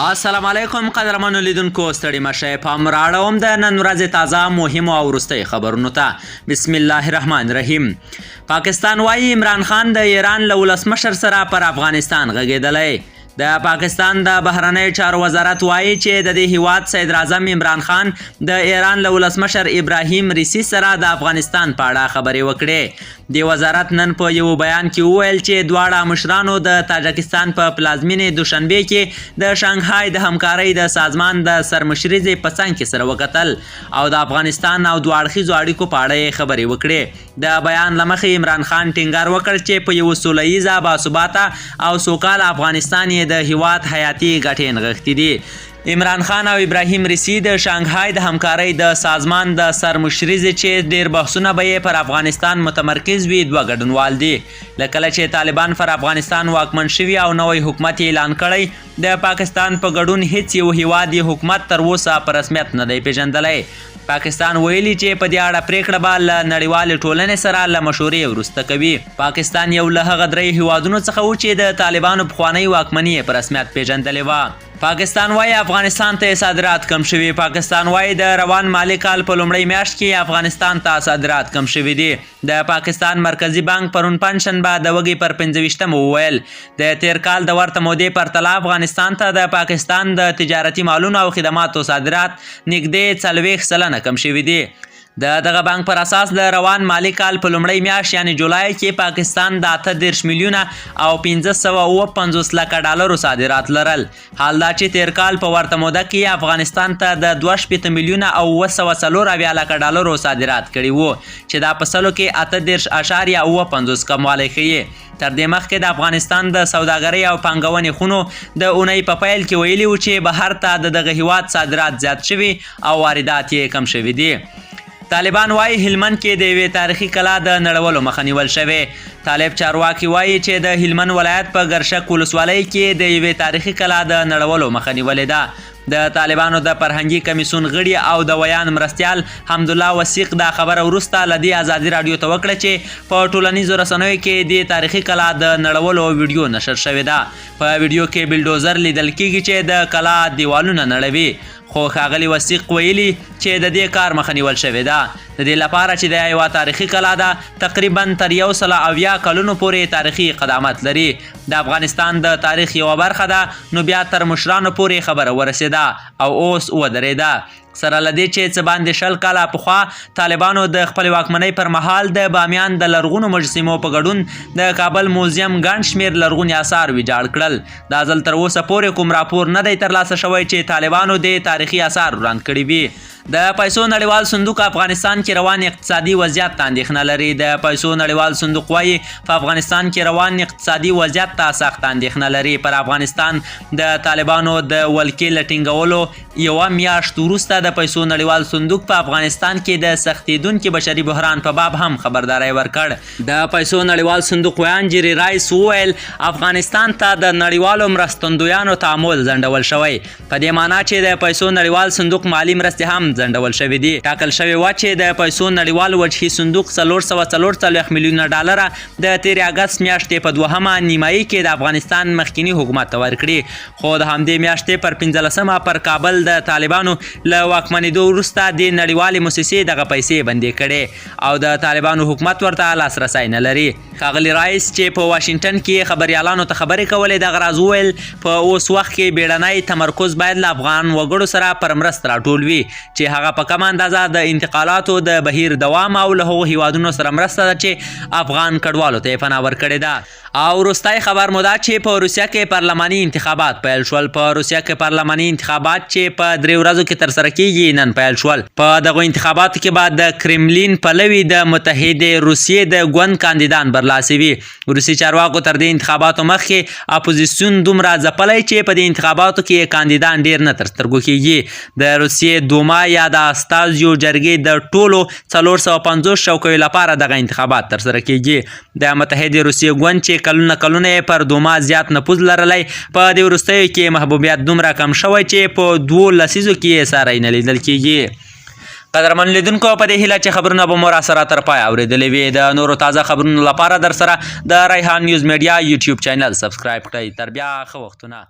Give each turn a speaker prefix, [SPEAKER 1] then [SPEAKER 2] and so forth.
[SPEAKER 1] السلام علیکم قدرمنو لیدونکو، ستړي مشه. پام راړوم د نن ورځې تازه، مهمو او وروستیو خبرونو ته. بسم الله الرحمن الرحیم. پاکستان وایي عمران خان د ایران له ولسمشر سره پر افغانستان غږېدلی. د پاکستان د بهرنیو چارو وزارت وایي چې د دې هیواد صدراعظم عمران خان د ایران له ولسمشر ابراهیم ریسي سره د افغانستان په اړه خبرې وکړې. دې وزارت نن په یو بیان کې وویل چې دواړه مشرانو د تاجکستان په پلازمینې دوشنبه کې د شانګهای د همکارۍ د سازمان د سرمشریزې په څنګ کې سره وکتل او د افغانستان او دوه اړخیزو اړیکو په اړه یې خبرې وکړې. د بیان له مخې، عمران خان ټینګار وکړ چې په یو سوله ییزه، باثباته او سوکاله افغانستان یې د هیواد حیاتي ګټې نغښتې دي. عمران خان او ابراهیم ریسي د شانګهای د همکارۍ د سازمان د سرمشریزې، چې ډېر بحثونه به یې پر افغانستان متمرکز وي، دوه ګډونوال دي. له کله چې طالبان پر افغانستان واکمن شوي او نوی حکومت یې اعلان کړی، د پاکستان په ګډون هیڅ یو هیواد یې حکومت تر اوسه په رسمیت نه دی پېژندلی. پاکستان ویلي چې په دې اړه پرېکړه به له نړیوالې ټولنې سره له مشورې وروسته کوي. پاکستان یو له هغه درې هیوادونو څخه و چې د طالبانو پخوانۍ واکمني یې په رسمیت پېژندلې وه. پاکستان وایي افغانستان ته صادرات کم شوي. پاکستان وایي د روان مالي کال په لومړۍ میاشت کې افغانستان ته صادرات کم شوي دي. د پاکستان مرکزي بانک پرون پنجشنبه د وږي پر 25مه وویل، د تېر کال د ورته مودې پرتله افغانستان ته د پاکستان د تجارتي مالونو او خدماتو صادرات نږدې 40% کم شوي دي. د دغه بانک پر اساس، د روان مالي کال په لومړۍ میاشت یعنی جولای کې پاکستان د 38 میلیونه او 557 لکه ډالرو صادرات لرل، حال دا چې تېر کال په ورته موده کې افغانستان ته د 62 میلیونه او 774 لکه ډالرو صادرات کړي وو، چې دا په سلو کې 38.57 کموالی ښيي. تر دې مخکې د افغانستان د سوداګرۍ او پانګونې خونو د اونۍ په پیل کې ویلي وو چې بهر ته د دغه هیواد صادرات زیات شوي او واردات یې کم شوي دي. طالبان وایي هلمند کې د یوې تاریخي کلا د نړولو مخه نیول شوې. طالب چارواکي وایي چې د هلمند ولایت په ګرشک ولسوالۍ کې د یوې تاریخي کلا د نړولو مخه نیولې ده. د طالبانو د فرهنګي کمیسیون غړي او د ویاند مرستیال حمدالله وثیق دا خبره وروسته له دې ازادي راډیو ته وکړه چې په ټولنیزو رسنیو کې د تاریخي کلا د نړولو ویډیو نشر شوې ده. په ویډیو کې بلډوزر لیدل کیږي چې د کلا دیوالونه نړوي، خو ښاغلي وثیق ویلي چې د دې کار مخه نیول شوې ده، د دې لپاره چې دا یوه تاریخي کلا ده، تقریبا تر 170 کلونو پورې تاریخي قدامت لري، د افغانستان د تاریخ یوه برخه ده. نو بیا تر مشرانو پورې خبره ورسېده او اوس ودرېده. سره له دې چې څه باندې 20 کاله پخوا طالبانو د خپلې واکمنۍ پر مهال د بامیان د لرغونو مجسمو په ګډون د کابل موزیم ګڼ شمېر لرغوني اثار ویجاړ کړل، دا ځل تر اوسه پورې کوم راپور نه دی ترلاسه شوی چې طالبانو دې تاریخي اثار وران کړي وي. د پیسو نړیوال صندوق افغانستان کې روان اقتصادي وضعیت ته اندېښنه لري. د پیسو نړیوال صندوق وایي په افغانستان کې روان اقتصادي وضعیت ته سخته اندېښنه لري. پر افغانستان د طالبانو د ولکې له ټینګولو یوه میاشت وروسته د پیسو نړیوال صندوق په افغانستان کې د سختېدونکي بشري بحران په باب هم خبرداری ورکړ. د پیسو نړیوال صندوق ویاند جیري رایس وویل، افغانستان ته د نړیوالو مرستندویانو تعامل ځنډول شوی، په دې معنی چې د پیسو نړیوال صندوق مالي مرستې هم ځنډول شوې دي. ټاکل شوې وه چې د پیسو نړیوال وجهي صندوق 444 میلیونه ډالره د تېرې اګست میاشتې په دوهمه نیمایي کې د افغانستان مخکیني حکومت ته ورکړي، خو د همدې میاشتې پر 15مه پر کابل د طالبانو له واکمنېدو وروسته دې نړیوالې موسسې دغه پیسې بندې کړې او د طالبانو حکومت ورته لاسرسی نه لري. ښاغلي رایس چې په واشنګټن کې خبریالانو ته خبرې کولې، دغه راز وویل، په اوس وخت کې بیړنی تمرکز باید له افغان وګړو سره پر مرسته راټول وي، چې هغه په کمه اندازه د انتقالاتو د بهیر دوام او له هغو هیوادونو سره مرسته ده چې افغان کډوالو ته یې پناه ورکړې ده. او وروستی خبر مو دا چې په روسیه کې پارلماني انتخابات پیل شول. په روسیه کې پارلماني انتخابات چې په 3 ورځو کې ترسره کیږي، نن پیل شول. په دغو انتخاباتو کې به د کرملین پلوي د متحدې روسیې د ګوند کاندیدان برلاسي وي. روسي چارواکو تر دې انتخاباتو مخکې اپوزیسیون دومره ځپلی چې په دې انتخاباتو کې یې کاندیدان ډیر نه تر سترګو کیږي. د روسیې دوما یا د استازیو جرګې د ټولو 450 چوکیو لپاره دغه انتخابات ترسره کیږي. د متحدې روسیې ګوند چې کلونه کلونه یې پر دوما زیات نفوذ لرلی، په دې وروستیو کې محبوبیت دومره کم شوی چې په 2 لسیزو کې یې ساری نه لیدل کیږي. قدرمن لیدونکو، په دې هیله چې خبرونه به مو راسره تر پایه اورېدلې وي. د نورو تازه خبرونو لپاره در سره د ریحان نیوز میډیا یوټیوب چینل سبسکرایب کړئ. تر بیا، ښه وختونه.